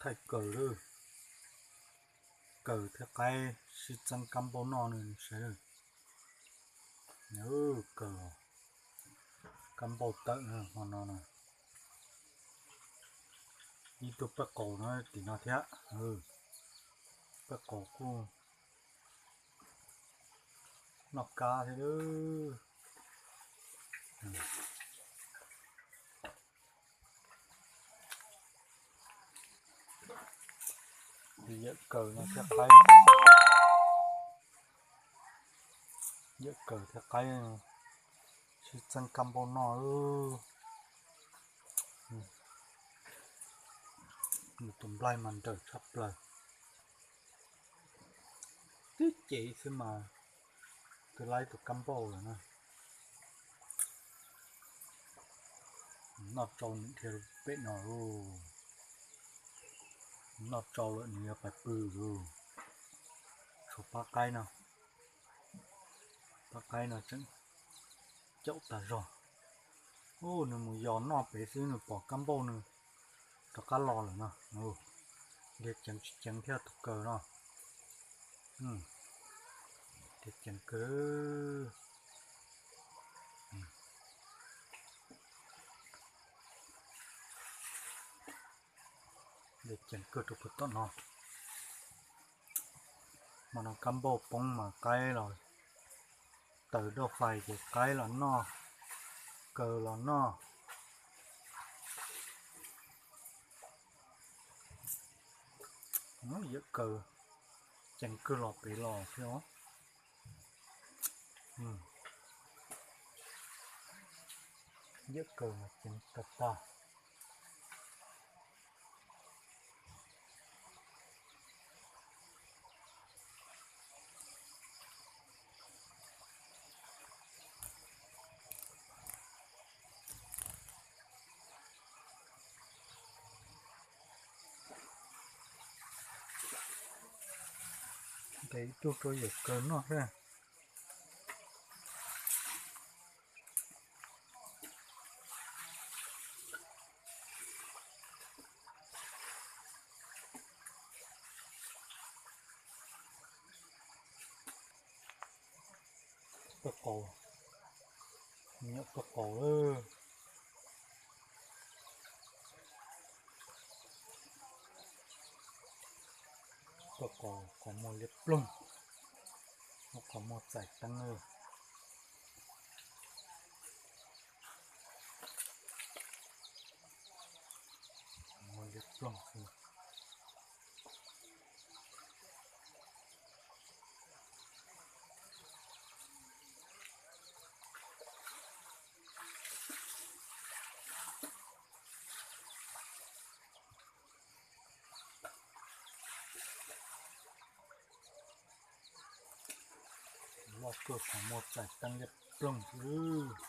Thaij kaws lawm, kaws thiab qaib sib txeeb kab npauj noj no saib. Kaws, kab npauj tawm hmo no na. Ib tug paj qaus no tim no thiab. Paj qaus kuj noj kab thiab lawm. Yawm kaws no thiab qaib, yawm kaws thiab qaib sib txeeb kab npauj noj. Nws tus nplaig mas nrawm tshaj plaws. Tib ce xwb mas twb laib tus kab npauj lawm na. Noj tsau nws dhia pem no lauj. Noj tsau lawm nws yuav pais pw lauj. Tshuav pab qaib no, pab qaib no tseem caum tag zog. Ub, nws mus yos noj pem xwb nws pom kab npauj nws rov qab los lawm no. Dhia ceev tsis ceev thiab tus kaws no. Dhia ceev kawg. Dhia ceev kawg rau puag tom no. Hmo no kab npauj poob mas qaib los, taws dauj fais ces qaib los noj, kaws los noj. Yawm kaws ceev kawg los pem los thiab os. Yawm kaws mas ceev tag tag. Ntes ib tug rau yawm kaws noj thiab. Paj qaus, nyuam paj qaus lawm. Paj qaus qhov muag liab ploog, qhov muag txais teeb lawm. Muag liab ploog xwb. Loj kawg, qhov muag txais teeb liab ploog xwb.